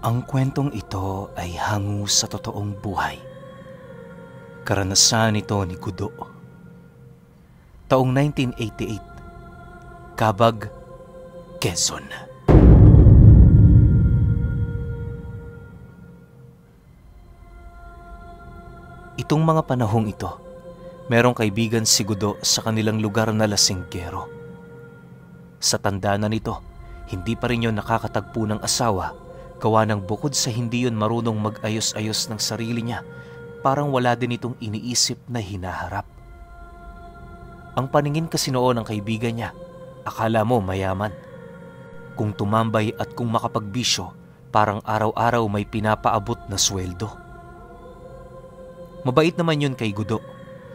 Ang kwentong ito ay hango sa totoong buhay. Karanasan ito ni Gudo. Taong 1988, Cabag, Quezon. Itong mga panahong ito, merong kaibigan si Gudo sa kanilang lugar na Lasinggero. Sa tanda na nito, hindi pa rin yun nakakatagpo ng asawa, gawa ng bukod sa hindi yun marunong mag-ayos-ayos ng sarili niya, parang wala din itong iniisip na hinaharap. Ang paningin kasi noon ng kaibigan niya, akala mo mayaman. Kung tumambay at kung makapagbisyo, parang araw-araw may pinapaabot na sweldo. Mabait naman yun kay Gudo,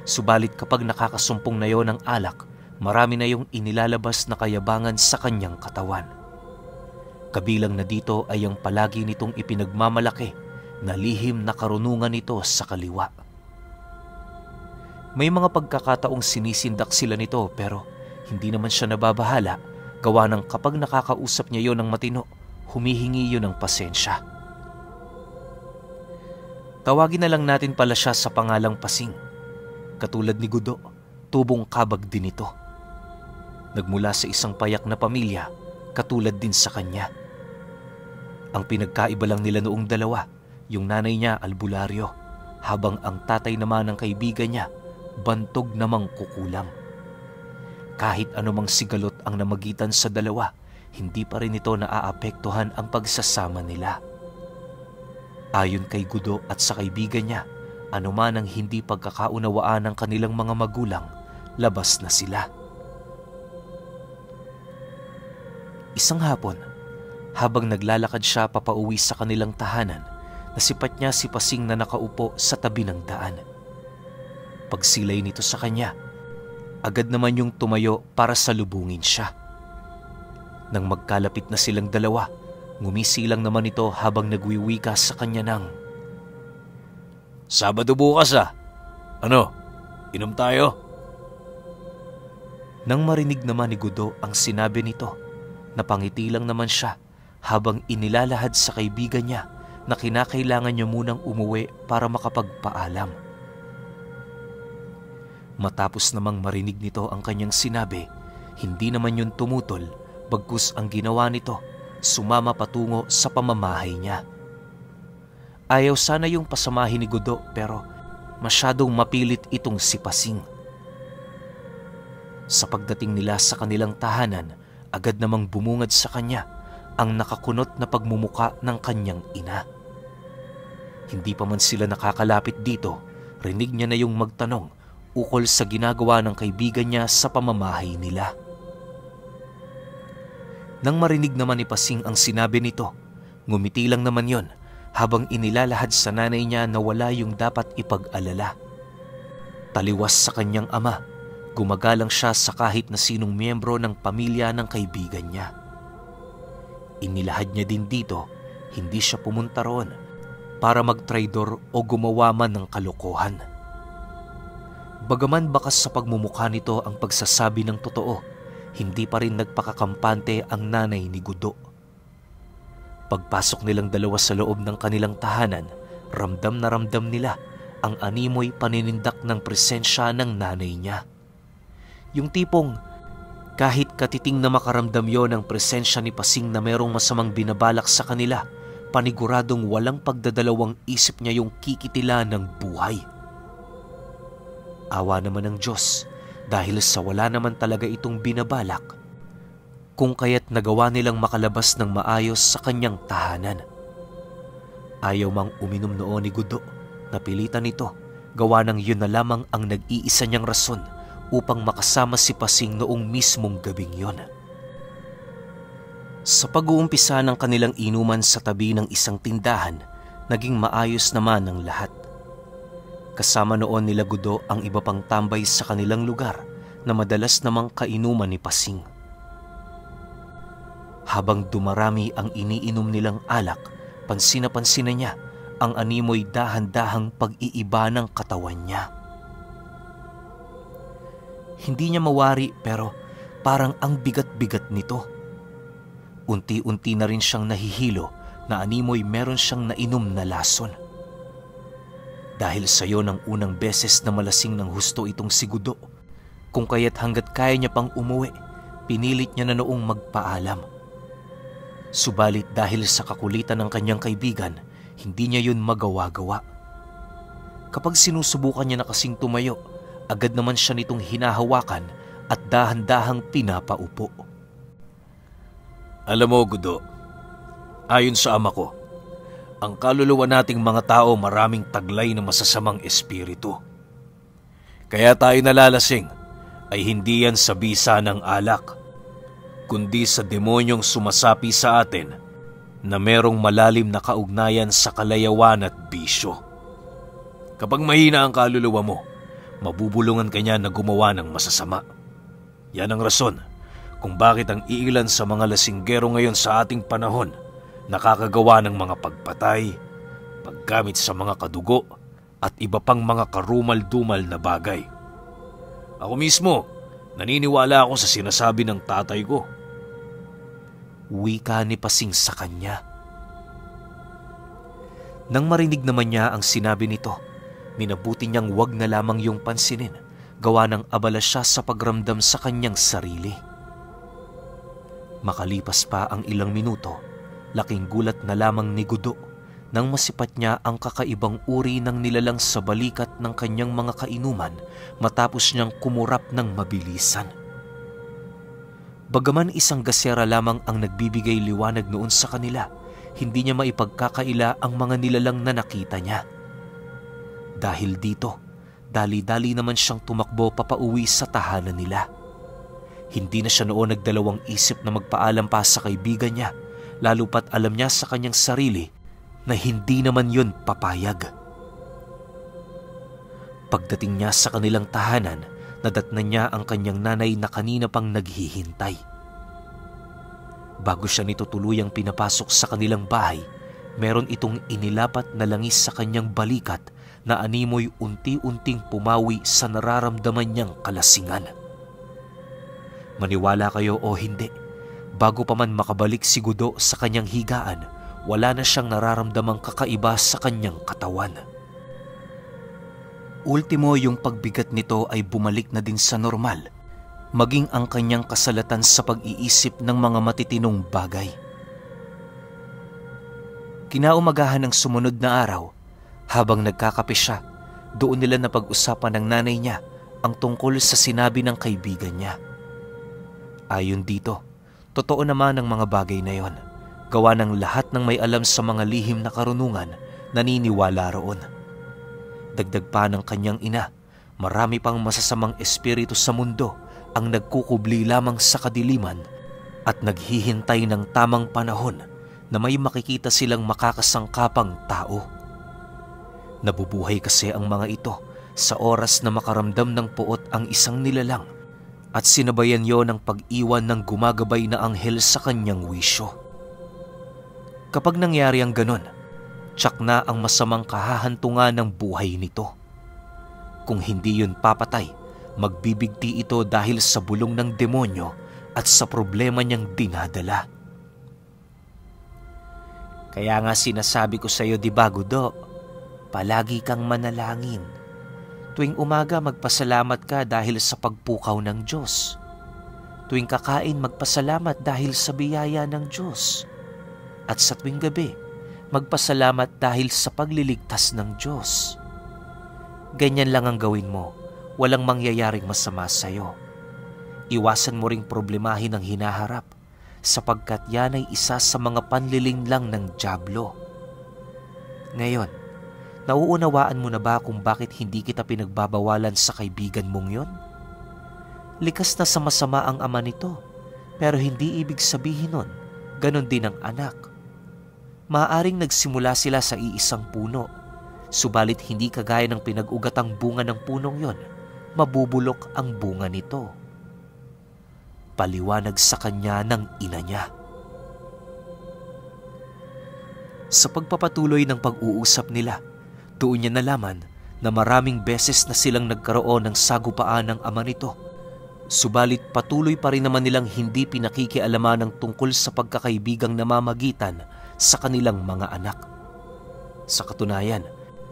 subalit kapag nakakasumpong na yon ng alak, marami na yung inilalabas na kayabangan sa kanyang katawan. Kabilang na dito ay ang palagi nitong ipinagmamalaki na lihim na karunungan nito sa kaliwa. May mga pagkakataong sinisindak sila nito pero hindi naman siya nababahala, gawa ng kapag nakakausap niya yon ng matino, humihingi yun ng pasensya. Tawagin na lang natin pala siya sa pangalang Pasing. Katulad ni Gudo, tubong Cabag din ito. Nagmula sa isang payak na pamilya, katulad din sa kanya. Ang pinagkaiba lang nila noong dalawa, yung nanay niya albularyo, habang ang tatay naman ng kaibigan niya, bantog namang kukulam. Kahit anumang sigalot ang namagitan sa dalawa, hindi pa rin ito naaapektuhan ang pagsasama nila. Ayon kay Gudo at sa kaibigan niya, anuman ang hindi pagkakaunawaan ng kanilang mga magulang, labas na sila. Isang hapon, habang naglalakad siya papauwi sa kanilang tahanan, nasipat niya si Pasing na nakaupo sa tabi ng daan. Pagsilay nito sa kanya, agad naman yung tumayo para salubungin siya. Nang magkalapit na silang dalawa, ngumisilang naman ito habang nagwiwika sa kanya ng, "Sabado bukas ah. Ano, inom tayo?" Nang marinig naman ni Gudo ang sinabi nito, napangiti lang naman siya habang inilalahad sa kaibigan niya na kinakailangan niya munang umuwi para makapagpaalam. Matapos namang marinig nito ang kanyang sinabi, hindi naman yun tumutol, bagkus ang ginawa nito, sumama patungo sa pamamahay niya. Ayaw sana yung pasamahin ni Gudo pero masyadong mapilit itong si Pasing. Sa pagdating nila sa kanilang tahanan, agad namang bumungad sa kanya ang nakakunot na pagmumuka ng kanyang ina. Hindi pa man sila nakakalapit dito, rinig niya na yung magtanong ukol sa ginagawa ng kaibigan niya sa pamamahay nila. Nang marinig naman ni Pasing ang sinabi nito, ngumiti lang naman yon habang inilalahad sa nanay niya na wala yung dapat ipag-alala. Taliwas sa kanyang ama, gumagalang siya sa kahit na sinong miyembro ng pamilya ng kaibigan niya. Inilahad niya din dito, hindi siya pumunta roon para magtraidor o gumawa man ng kalokohan. Bagaman bakas sa pagmumukha nito ang pagsasabi ng totoo, hindi pa rin nagpakakampante ang nanay ni Gudo. Pagpasok nilang dalawa sa loob ng kanilang tahanan, ramdam na ramdam nila ang animoy paninindak ng presensya ng nanay niya. Yung tipong kahit katiting na makaramdam yon ng presensya ni Pasing na merong masamang binabalak sa kanila, paniguradong walang pagdadalawang isip niya yung kikitila ng buhay. Awa naman ng Diyos dahil sa wala naman talaga itong binabalak, kung kaya't nagawa nilang makalabas ng maayos sa kanyang tahanan. Ayaw mang uminom noon ni Gudo, napilitan ito, gawa ng yun na lamang ang nag-iisa niyang rason upang makasama si Pasing noong mismong gabing yon. Sa pag-uumpisa ng kanilang inuman sa tabi ng isang tindahan, naging maayos naman ang lahat. Kasama noon nila Gudo ang iba pang tambay sa kanilang lugar na madalas namang kainuman ni Pasing. Habang dumarami ang iniinom nilang alak, pansin na pansin na niya ang animoy dahan-dahang pag-iiba ng katawan niya. Hindi niya mawari pero parang ang bigat-bigat nito. Unti-unti na rin siyang nahihilo na animoy meron siyang nainom na lason. Dahil sayo ng unang beses na malasing ng husto itong si Gudo, kung kaya't hanggat kaya niya pang umuwi, pinilit niya na noong magpaalam. Subalit dahil sa kakulitan ng kanyang kaibigan, hindi niya yun magawa-gawa. Kapag sinusubukan niya na kasing tumayo, agad naman siya nitong hinahawakan at dahan-dahang pinapaupo. Alam mo, Gudo, ayon sa ama ko, ang kaluluwa nating mga tao maraming taglay ng masasamang espiritu. Kaya tayo nalalasing ay hindi yan sa bisa ng alak, kundi sa demonyong sumasapi sa atin na merong malalim na kaugnayan sa kalayawan at bisyo. Kapag mahina ang kaluluwa mo, mabubulungan ka niya na gumawa ng masasama. Yan ang rason kung bakit ang iilan sa mga lasinggero ngayon sa ating panahon nakakagawa ng mga pagpatay, paggamit sa mga kadugo at iba pang mga karumal-dumal na bagay. Ako mismo, naniniwala ako sa sinasabi ng tatay ko. Wika ni Pasing sa kanya. Nang marinig naman niya ang sinabi nito, minabuti niyang wag na lamang yung pansinin, gawa ng abala siya sa pagramdam sa kanyang sarili. Makalipas pa ang ilang minuto, laking gulat na lamang ni Gudo nang masipat niya ang kakaibang uri ng nilalang sa balikat ng kanyang mga kainuman matapos niyang kumurap ng mabilisan. Bagaman isang gasera lamang ang nagbibigay liwanag noon sa kanila, hindi niya maipagkakaila ang mga nilalang na nakita niya. Dahil dito, dali-dali naman siyang tumakbo papauwi sa tahanan nila. Hindi na siya noon nagdalawang isip na magpaalam pa sa kaibigan niya, lalo pat alam niya sa kanyang sarili na hindi naman yun papayag. Pagdating niya sa kanilang tahanan, nadatnan niya ang kanyang nanay na kanina pang naghihintay. Bago siya nito tuluyang pinapasok sa kanilang bahay, meron itong inilapat na langis sa kanyang balikat na animoy unti-unting pumawi sa nararamdaman niyang kalasingan. Maniwala kayo o hindi, bago pa man makabalik si Gudo sa kanyang higaan, wala na siyang nararamdamang kakaiba sa kanyang katawan. Ultimo yung pagbigat nito ay bumalik na din sa normal, maging ang kanyang kasalatan sa pag-iisip ng mga matitinong bagay. Kinaumagahan ng sumunod na araw, habang nagkakape siya, doon nila napag-usapan ng nanay niya ang tungkol sa sinabi ng kaibigan niya. Ayon dito, totoo naman ang mga bagay na yon, gawa ng lahat ng may alam sa mga lihim na karunungan naniniwala roon. Dagdag pa ng kanyang ina, marami pang masasamang espiritu sa mundo ang nagkukubli lamang sa kadiliman at naghihintay ng tamang panahon na may makikita silang makakasangkapang tao. Nabubuhay kasi ang mga ito sa oras na makaramdam ng puot ang isang nilalang at sinabayan yon ng pag-iwan ng gumagabay na anghel sa kanyang wisyo. Kapag nangyari ang ganon, tiyak na ang masamang kahahantungan ng buhay nito. Kung hindi yun papatay, magbibigti ito dahil sa bulong ng demonyo at sa problema niyang dinadala. Kaya nga sinasabi ko sa iyo, di ba, Gudo, palagi kang manalangin. Tuwing umaga magpasalamat ka dahil sa pagpukaw ng Diyos. Tuwing kakain magpasalamat dahil sa biyaya ng Diyos. At sa tuwing gabi, magpasalamat dahil sa pagliligtas ng Diyos. Ganyan lang ang gawin mo, walang mangyayaring masama sa iyo. Iwasan mo ring problemahin ang hinaharap, sapagkat yan ay isa sa mga panliling lang ng dyablo. Ngayon, nauunawaan mo na ba kung bakit hindi kita pinagbabawalan sa kaibigan mong yon? Likas na sa masama ang ama nito, pero hindi ibig sabihin nun, ganon din ang anak. Maaaring nagsimula sila sa iisang puno, subalit hindi kagaya ng pinag-ugatang bunga ng punong yon, mabubulok ang bunga nito. Paliwanag sa kanya ng ina niya. Sa pagpapatuloy ng pag-uusap nila, doon niya nalaman na maraming beses na silang nagkaroon ng sagupaan ng ama nito. Subalit patuloy pa rin naman nilang hindi pinakikialaman ng tungkol sa pagkakaibigang namamagitan sa kanilang mga anak. Sa katunayan,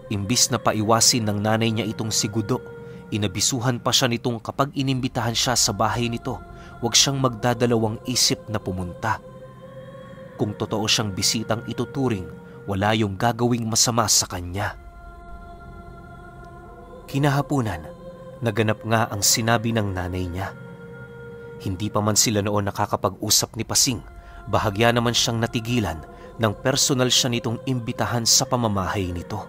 imbis na paiwasin ng nanay niya itong si Gudo, inabisuhan pa siya nitong kapag inimbitahan siya sa bahay nito, huwag siyang magdadalawang isip na pumunta. Kung totoo siyang bisitang ituturing, wala yung gagawing masama sa kanya. Kinahapunan, naganap nga ang sinabi ng nanay niya. Hindi pa man sila noon nakakapag-usap ni Pasing, bahagya naman siyang natigilan nang personal siya nitong imbitahan sa pamamahay nito.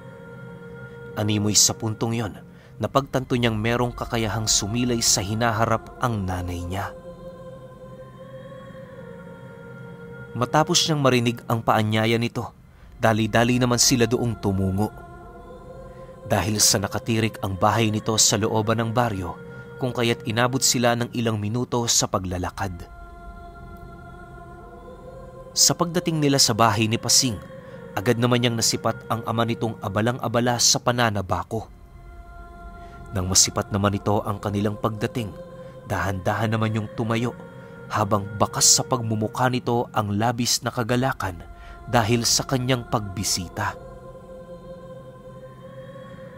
Animoy sa puntong yon, napagtanto niyang merong kakayahang sumilay sa hinaharap ang nanay niya. Matapos niyang marinig ang paanyaya nito, dali-dali naman sila doong tumungo. Dahil sa nakatirik ang bahay nito sa looban ng baryo, kung kaya't inabot sila ng ilang minuto sa paglalakad. Sa pagdating nila sa bahay ni Pasing, agad naman niyang nasipat ang ama nitong abalang-abala sa pananabako. Nang masipat naman ito ang kanilang pagdating, dahan-dahan naman yung tumayo habang bakas sa pagmumukha nito ang labis na kagalakan dahil sa kanyang pagbisita.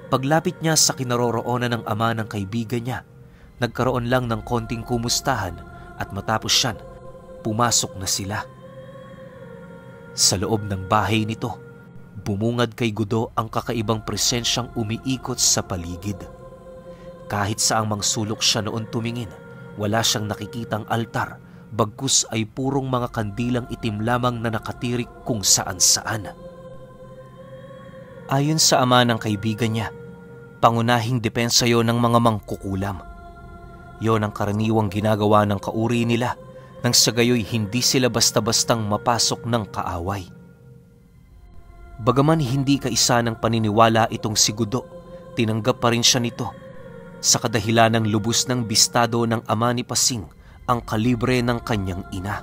Paglapit niya sa kinaroroonan ng ama ng kaibigan niya, nagkaroon lang ng konting kumustahan at matapos siyan, pumasok na sila. Sa loob ng bahay nito, bumungad kay Gudo ang kakaibang presensyang umiikot sa paligid. Kahit saang mangsulok siya noon tumingin, wala siyang nakikitang altar, bagkus ay purong mga kandilang itim lamang na nakatirik kung saan-saan. Ayon sa ama ng kaibigan niya, pangunahing depensa yon ng mga mangkukulam. Yon ang karaniwang ginagawa ng kauri nila nang sa gayoy hindi sila basta-bastang mapasok ng kaaway. Bagaman hindi kaisa ng paniniwala itong si Gudo, tinanggap pa rin siya nito sa kadahilan ng lubos ng bistado ng ama ni Pasing ang kalibre ng kanyang ina.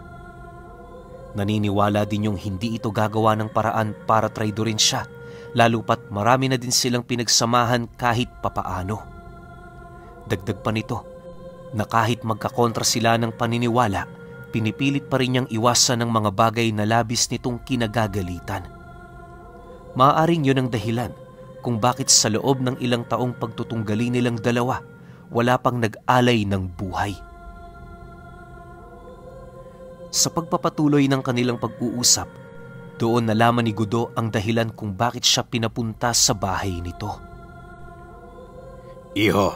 Naniniwala din yung hindi ito gagawa ng paraan para traidorin siya, lalo pat marami na din silang pinagsamahan kahit papaano. Dagdag pa nito na kahit magkakontra sila ng paniniwala, pinipilit pa rin niyang iwasan ng mga bagay na labis nitong kinagagalitan. Maaaring yun ang dahilan kung bakit sa loob ng ilang taong pagtutunggali nilang dalawa, wala pang nag-alay ng buhay. Sa pagpapatuloy ng kanilang pag-uusap, doon nalaman ni Gudo ang dahilan kung bakit siya pinapunta sa bahay nito. Iho,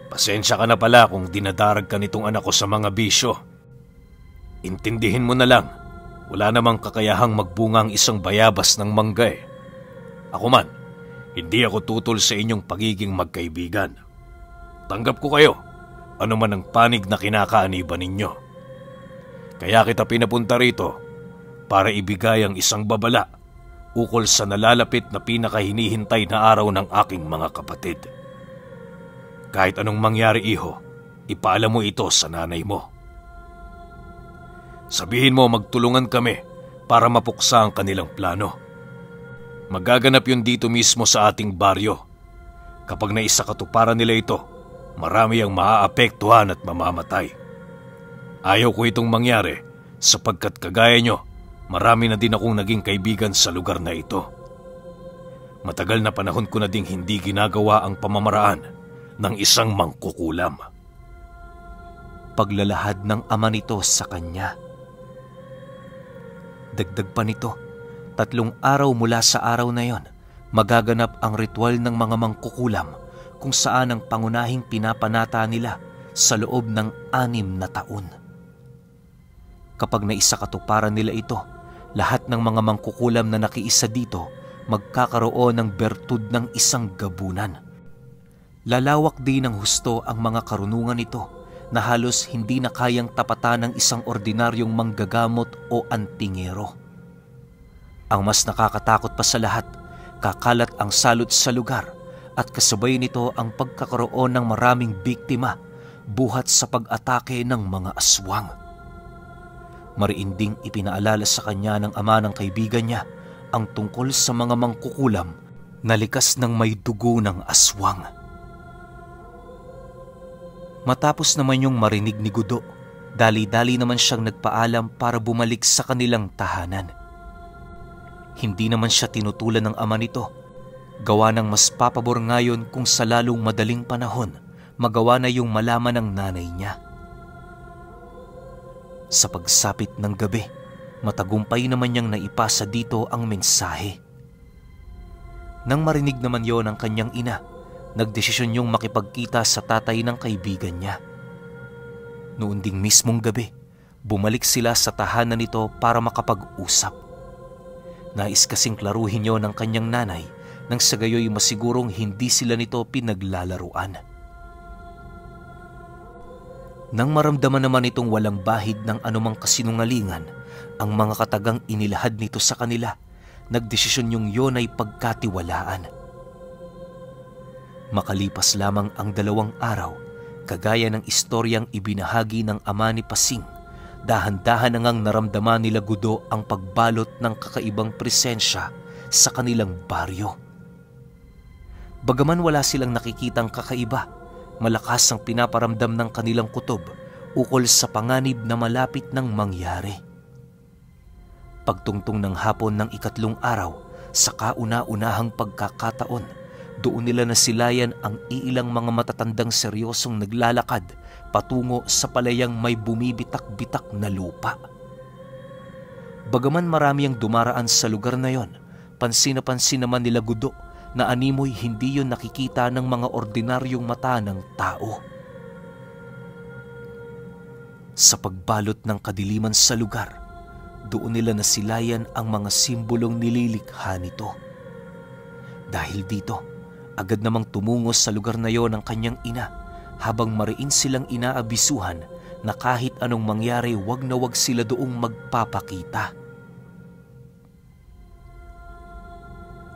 pasensya ka na pala kung dinadarag ka nitong anak ko sa mga bisyo. Intindihin mo na lang, wala namang kakayahang magbunga ang isang bayabas ng mangga eh. Ako man, hindi ako tutol sa inyong pagiging magkaibigan. Tanggap ko kayo, ano man ang panig na kinakaaniban ninyo. Kaya kita pinapunta rito para ibigay ang isang babala ukol sa nalalapit na pinakahinihintay na araw ng aking mga kapatid. Kahit anong mangyari, iho, ipaalam mo ito sa nanay mo. Sabihin mo magtulungan kami para mapuksa ang kanilang plano. Magaganap yun dito mismo sa ating baryo. Kapag naisakatuparan nila ito, marami ang maaapektuhan at mamamatay. Ayaw ko itong mangyari sapagkat kagaya nyo, marami na din akong naging kaibigan sa lugar na ito. Matagal na panahon ko na ding hindi ginagawa ang pamamaraan ng isang mangkukulam. Paglalahad ng ama nito sa kanya. Dagdag pa nito, 3 araw mula sa araw na yon, magaganap ang ritual ng mga mangkukulam kung saan ang pangunahing pinapanata nila sa loob ng 6 na taon. Kapag naisakatuparan nila ito, lahat ng mga mangkukulam na nakiisa dito magkakaroon ng bertud ng isang gabunan. Lalawak din ng husto ang mga karunungan nito na halos hindi na kayang tapatan ng isang ordinaryong manggagamot o antingero. Ang mas nakakatakot pa sa lahat, kakalat ang salot sa lugar at kasabay nito ang pagkakaroon ng maraming biktima buhat sa pag-atake ng mga aswang. Mariinding ipinaalala sa kanya ng ama ng kaibigan niya ang tungkol sa mga mangkukulam na likas ng may dugo ng aswang. Matapos naman yung marinig ni Gudo, dali-dali naman siyang nagpaalam para bumalik sa kanilang tahanan. Hindi naman siya tinutulan ng ama nito. Gawa ng mas papabor ngayon kung sa lalong madaling panahon magawa na yung malaman ng nanay niya. Sa pagsapit ng gabi, matagumpay naman niyang naipasa dito ang mensahe. Nang marinig naman yon ng kanyang ina, nagdesisyon yung makipagkita sa tatay ng kaibigan niya. Noon ding mismong gabi, bumalik sila sa tahanan nito para makapag-usap. Nais kasing klaruhin yon ng kanyang nanay nang sa gayoy masigurong hindi sila nito pinaglalaruan. Nang maramdaman naman itong walang bahid ng anumang kasinungalingan, ang mga katagang inilahad nito sa kanila, nagdesisyon yung yon ay pagkatiwalaan. Makalipas lamang ang 2 araw, kagaya ng istoryang ibinahagi ng ama ni Pasing, dahan-dahan na ngang naramdaman nila Gudo ang pagbalot ng kakaibang presensya sa kanilang baryo. Bagaman wala silang nakikitang kakaiba, malakas ang pinaparamdam ng kanilang kutob ukol sa panganib na malapit nang mangyari. Pagtungtong ng hapon ng 3 araw, sa kauna-unahang pagkakataon, doon nila nasilayan ang iilang mga matatandang seryosong naglalakad patungo sa palayang may bumibitak-bitak na lupa. Bagaman marami ang dumaraan sa lugar na yon, pansin na pansin naman nila Gudo na animoy hindi yon nakikita ng mga ordinaryong mata ng tao. Sa pagbalot ng kadiliman sa lugar, doon nila nasilayan ang mga simbolong nililikha nito. Dahil dito, agad namang tumungo sa lugar na yon ang kanyang ina, habang mariin silang inaabisuhan na kahit anong mangyari wag na wag sila doong magpapakita.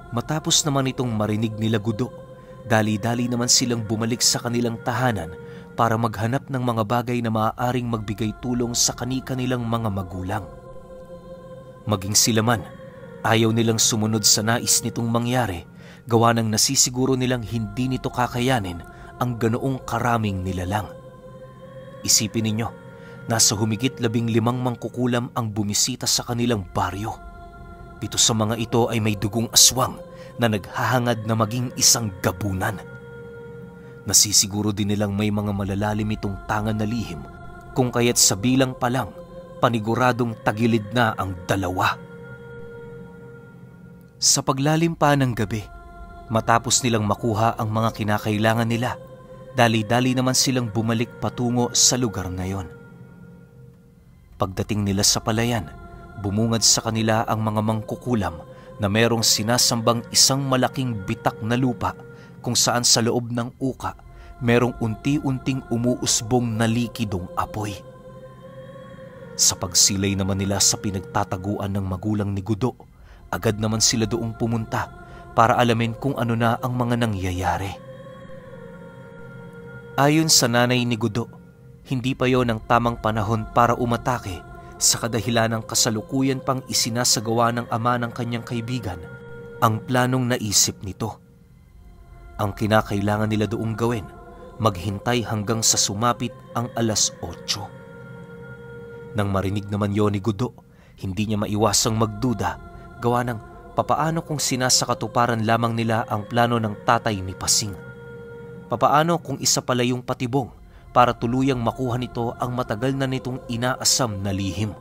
Matapos naman itong marinig nila Gudo, dali-dali naman silang bumalik sa kanilang tahanan para maghanap ng mga bagay na maaaring magbigay tulong sa kani-kanilang mga magulang. Maging sila man, ayaw nilang sumunod sa nais nitong mangyari, gawa ng nasisiguro nilang hindi nito kakayanin ang ganoong karaming nilalang. Isipin ninyo, nasa humigit 15 mangkukulam ang bumisita sa kanilang baryo. 7 sa mga ito ay may dugong aswang na naghahangad na maging isang gabunan. Nasisiguro din nilang may mga malalalim itong tangan na lihim, kung kaya't sa bilang pa lang, paniguradong tagilid na ang 2. Sa paglalim pa ng gabi, matapos nilang makuha ang mga kinakailangan nila, dali-dali naman silang bumalik patungo sa lugar na yon. Pagdating nila sa palayan, bumungad sa kanila ang mga mangkukulam na merong sinasambang isang malaking bitak na lupa kung saan sa loob ng uka merong unti-unting umuusbong na likidong apoy. Sa pagsilay naman nila sa pinagtataguan ng magulang ni Gudo, agad naman sila doong pumunta para alamin kung ano na ang mga nangyayari. Ayon sa nanay ni Gudo, hindi pa yon ang tamang panahon para umatake sa kadahilan ng kasalukuyan pang isinasagawa ng ama ng kanyang kaibigan ang planong naisip nito. Ang kinakailangan nila doong gawin, maghintay hanggang sa sumapit ang 8:00. Nang marinig naman yon ni Gudo, hindi niya maiwasang magduda, gawa ng papaano kung sinasakatuparan lamang nila ang plano ng tatay ni Pasing. Papaano kung isa pala yung patibong para tuluyang makuha nito ang matagal na nitong inaasam na lihim.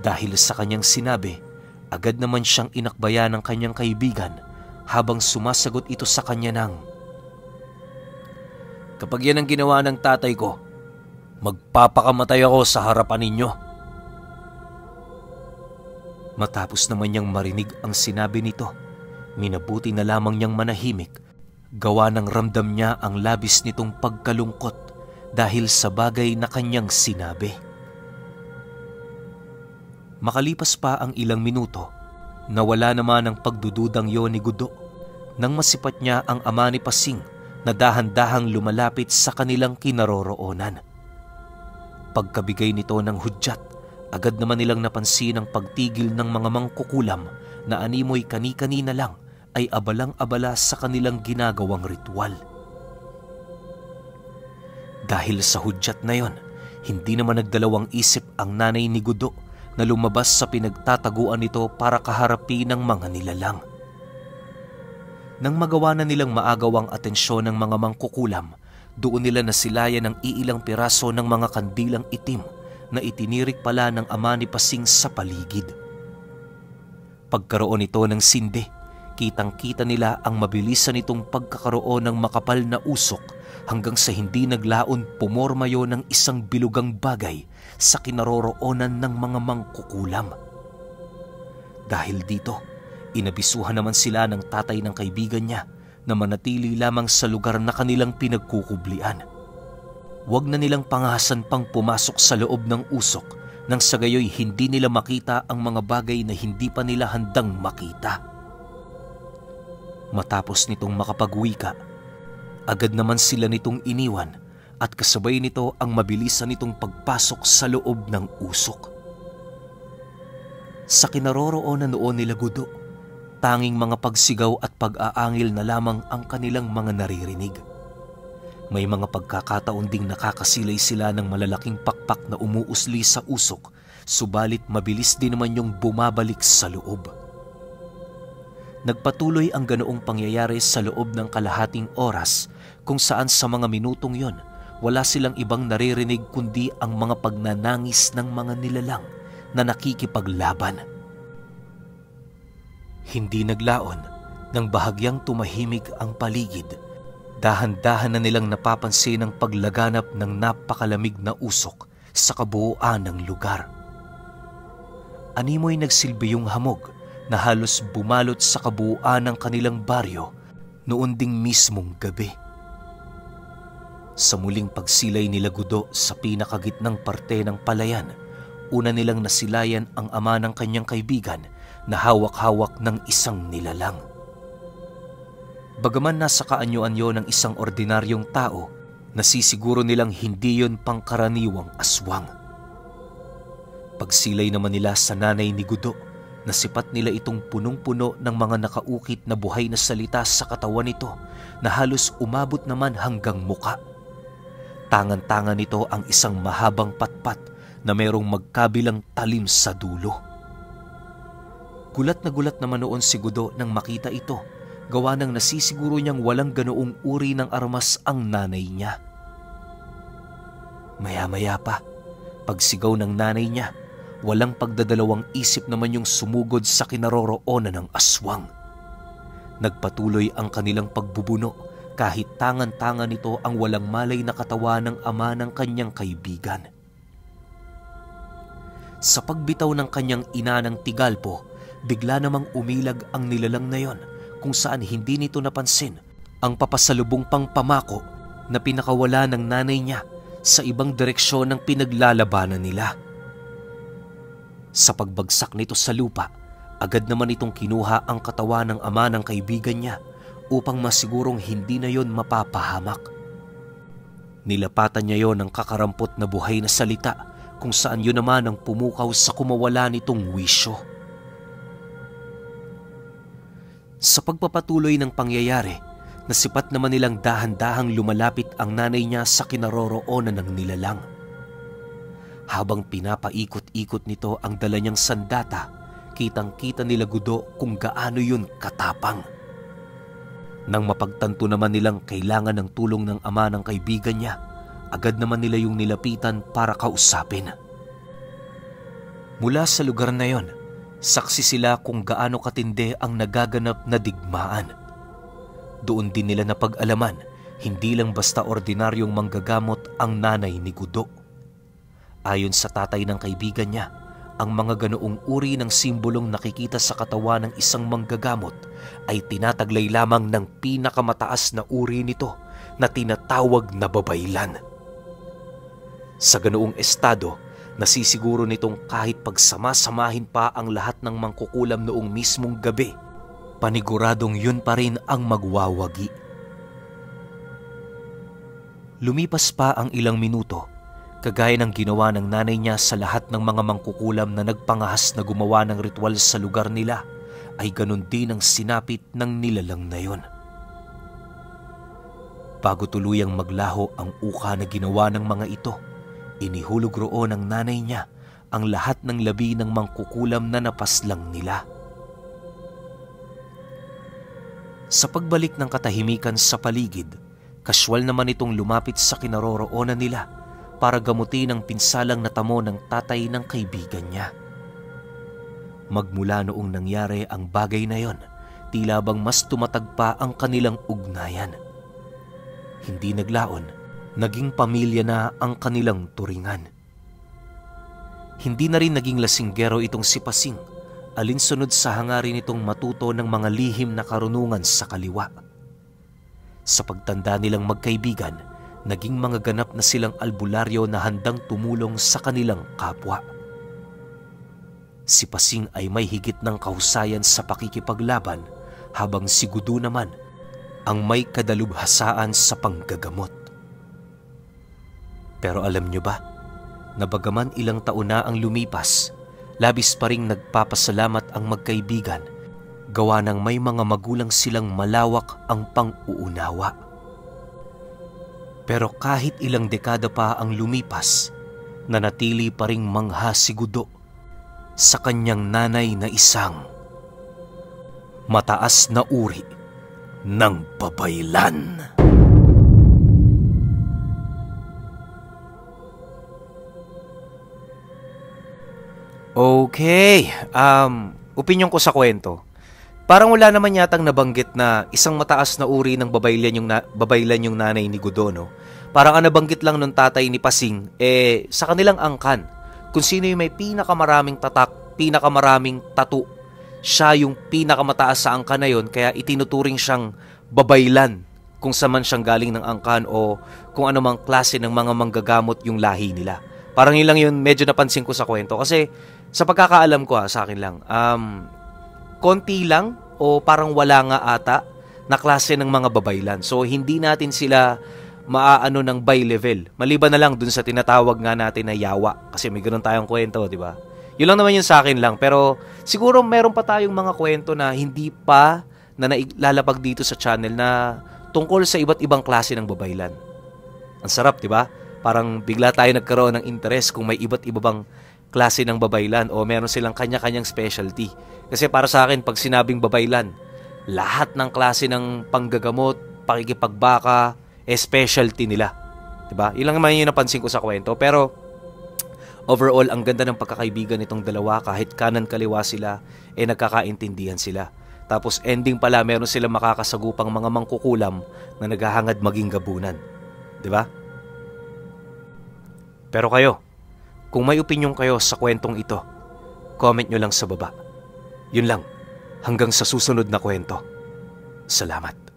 Dahil sa kanyang sinabi, agad naman siyang inakbayan ng kanyang kaibigan habang sumasagot ito sa kanya ng, "Kapag yan ang ginawa ng tatay ko, magpapakamatay ako sa harapan ninyo." Matapos naman niyang marinig ang sinabi nito, minabuti na lamang niyang manahimik, gawa ng ramdam niya ang labis nitong pagkalungkot dahil sa bagay na kanyang sinabi. Makalipas pa ang ilang minuto, nawala naman ang pagdududang yon ni Gudo nang masipat niya ang ama ni Pasing na dahan-dahang lumalapit sa kanilang kinaroroonan. Pagkabigay nito ng hudyat, agad naman nilang napansin ang pagtigil ng mga mangkukulam na animoy kani-kanina lang ay abalang-abala sa kanilang ginagawang ritual. Dahil sa hudyat na yon, hindi naman nagdalawang isip ang nanay ni Gudo, na lumabas sa pinagtataguan nito para kaharapin ng mga nilalang. Nang magawa na nilang maagaw ang atensyon ng mga mangkukulam, doon nila nasilayan ang iilang piraso ng mga kandilang itim na itinirik pala ng ama ni Pasing sa paligid. Pagkaroon nito ng sindi, kitang-kita nila ang mabilisan nitong pagkakaroon ng makapal na usok hanggang sa hindi naglaon pumorma yon ng isang bilugang bagay sa kinaroroonan ng mga mangkukulam. Dahil dito, inabisuhan naman sila ng tatay ng kaibigan niya na manatili lamang sa lugar na kanilang pinagkukublian. Huwag na nilang pangahasan pang pumasok sa loob ng usok nang sa gayoy hindi nila makita ang mga bagay na hindi pa nila handang makita. Matapos nitong makapagwika, agad naman sila nitong iniwan at kasabay nito ang mabilisan nitong pagpasok sa loob ng usok. Sa kinaroroonan noon nila Gudo, tanging mga pagsigaw at pag-aangil na lamang ang kanilang mga naririnig. May mga pagkakataon ding nakakasilay sila ng malalaking pakpak na umuusli sa usok, subalit mabilis din naman yung bumabalik sa loob. Nagpatuloy ang ganoong pangyayari sa loob ng kalahating oras kung saan sa mga minutong yon wala silang ibang naririnig kundi ang mga pagnanangis ng mga nilalang na nakikipaglaban. Hindi naglaon nang bahagyang tumahimik ang paligid. Dahan-dahan na nilang napapansin ang paglaganap ng napakalamig na usok sa kabuuan ng lugar. Animoy nagsilbi yung hamog na halos bumalot sa kabuuan ng kanilang baryo noon ding mismong gabi. Sa muling pagsilay nila Gudo sa pinakagitnang parte ng palayan, una nilang nasilayan ang ama ng kanyang kaibigan na hawak-hawak ng isang nilalang. Bagaman nasa kaanyo-anyo ng isang ordinaryong tao, nasisiguro nilang hindi yon pangkaraniwang aswang. Pagsilay naman nila sa nanay ni Gudo, nasipat nila itong punong-puno ng mga nakaukit na buhay na salita sa katawan nito na halos umabot naman hanggang muka. Tangan-tangan nito ang isang mahabang patpat na mayroong magkabilang talim sa dulo. Gulat na gulat naman noon si Gudo nang makita ito, gawa ng nasisiguro niyang walang ganoong uri ng armas ang nanay niya. Maya-maya pa, pagsigaw ng nanay niya, walang pagdadalawang isip naman yung sumugod sa kinaroroonan ng aswang. Nagpatuloy ang kanilang pagbubuno kahit tangan-tangan nito ang walang malay na katawan ng ama ng kanyang kaibigan. Sa pagbitaw ng kanyang ina ng tigalpo, bigla namang umilag ang nilalang na yon kung saan hindi nito napansin ang papasalubong pang pamako na pinakawala ng nanay niya sa ibang direksyon ng pinaglalabanan nila. Sa pagbagsak nito sa lupa, agad naman itong kinuha ang katawan ng ama ng kaibigan niya upang masigurong hindi na yon mapapahamak. Nilapatan niya yon ng kakarampot na buhay na salita kung saan yun naman ang pumukaw sa kumawala nitong wisyo. Sa pagpapatuloy ng pangyayari, nasipat naman nilang dahan-dahang lumalapit ang nanay niya sa kinaroroonan ng nilalang. Habang pinapaikot-ikot nito ang dala niyang sandata, kitang-kita nila Gudo kung gaano yun katapang. Nang mapagtanto naman nilang kailangan ng tulong ng ama ng kaibigan niya, agad naman nila yung nilapitan para kausapin. Mula sa lugar na yon, saksi sila kung gaano katindi ang nagaganap na digmaan. Doon din nila napag-alaman, hindi lang basta ordinaryong manggagamot ang nanay ni Gudo. Ayon sa tatay ng kaibigan niya, ang mga ganoong uri ng simbolong nakikita sa katawan ng isang manggagamot ay tinataglay lamang ng pinakamataas na uri nito na tinatawag na babaylan. Sa ganoong estado, nasisiguro nitong kahit pagsama-samahin pa ang lahat ng mangkukulam noong mismong gabi, paniguradong yun pa rin ang magwawagi. Lumipas pa ang ilang minuto, kagaya ng ginawa ng nanay niya sa lahat ng mga mangkukulam na nagpangahas na gumawa ng ritual sa lugar nila, ay ganun din ang sinapit ng nilalang na yun. Bago tuluyang maglaho ang uka na ginawa ng mga ito, inihulog roon ng nanay niya ang lahat ng labi ng mangkukulam na napaslang nila. Sa pagbalik ng katahimikan sa paligid, kaswal naman itong lumapit sa kinaroroonan nila para gamutin ang pinsalang natamo ng tatay ng kaibigan niya. Magmula noong nangyari ang bagay na yon, tila bang mas tumatag pa ang kanilang ugnayan. Hindi naglaon, naging pamilya na ang kanilang turingan. Hindi na rin naging lasinggero itong si Pasing, alinsunod sa hangarin nitong matuto ng mga lihim na karunungan sa kaliwa. Sa pagtanda nilang magkaibigan, naging mga ganap na silang albularyo na handang tumulong sa kanilang kapwa. Si Pasing ay may higit ng kahusayan sa pakikipaglaban, habang si Gudo naman ang may kadalubhasaan sa panggagamot. Pero alam nyo ba, na bagaman ilang taon na ang lumipas, labis pa ring nagpapasalamat ang magkaibigan, gawa ng may mga magulang silang malawak ang pang-uunawa. Pero kahit ilang dekada pa ang lumipas, nanatili pa ring mangha si Gudo sa kanyang nanay na isang mataas na uri ng babaylan. Okay, opinyon ko sa kwento. Parang wala naman yatang nabanggit na isang mataas na uri ng babaylan yung nanay ni Gudo, no? Parang ang nabanggit lang nung tatay ni Pasing, sa kanilang angkan, kung sino yung may pinakamaraming tatak, pinakamaraming tattoo, siya yung pinakamataas sa angkan na yon, kaya itinuturing siyang babaylan kung saan man siyang galing ng angkan o kung anumang klase ng mga manggagamot yung lahi nila. Parang yun lang yun, medyo napansin ko sa kwento. Kasi sa pagkakaalam ko sa akin lang, konti lang o parang wala nga ata na klase ng mga babaylan. So hindi natin sila maaano ng by level. Maliban na lang dun sa tinatawag nga natin na yawa. Kasi may ganun tayong kwento, di ba? Yun lang naman yun sa akin lang. Pero siguro meron pa tayong mga kwento na hindi pa na nailalapag dito sa channel na tungkol sa iba't ibang klase ng babaylan. Ang sarap, di ba? Parang bigla tayo nagkaroon ng interest kung may iba't iba bang klase ng babaylan o meron silang kanya-kanyang specialty. Kasi para sa akin, pag sinabing babaylan, lahat ng klase ng panggagamot, pakikipagbaka, specialty nila. Diba? Ilang naman yung napansin ko sa kwento. Pero overall, ang ganda ng pagkakaibigan nitong dalawa. Kahit kanan-kaliwa sila, nagkakaintindihan sila. Tapos ending pala, meron silang makakasagupang mga mangkukulam na naghahangad maging gabunan. Diba? Pero kayo, kung may opinyon kayo sa kwentong ito, comment nyo lang sa baba. Yun lang, hanggang sa susunod na kwento. Salamat.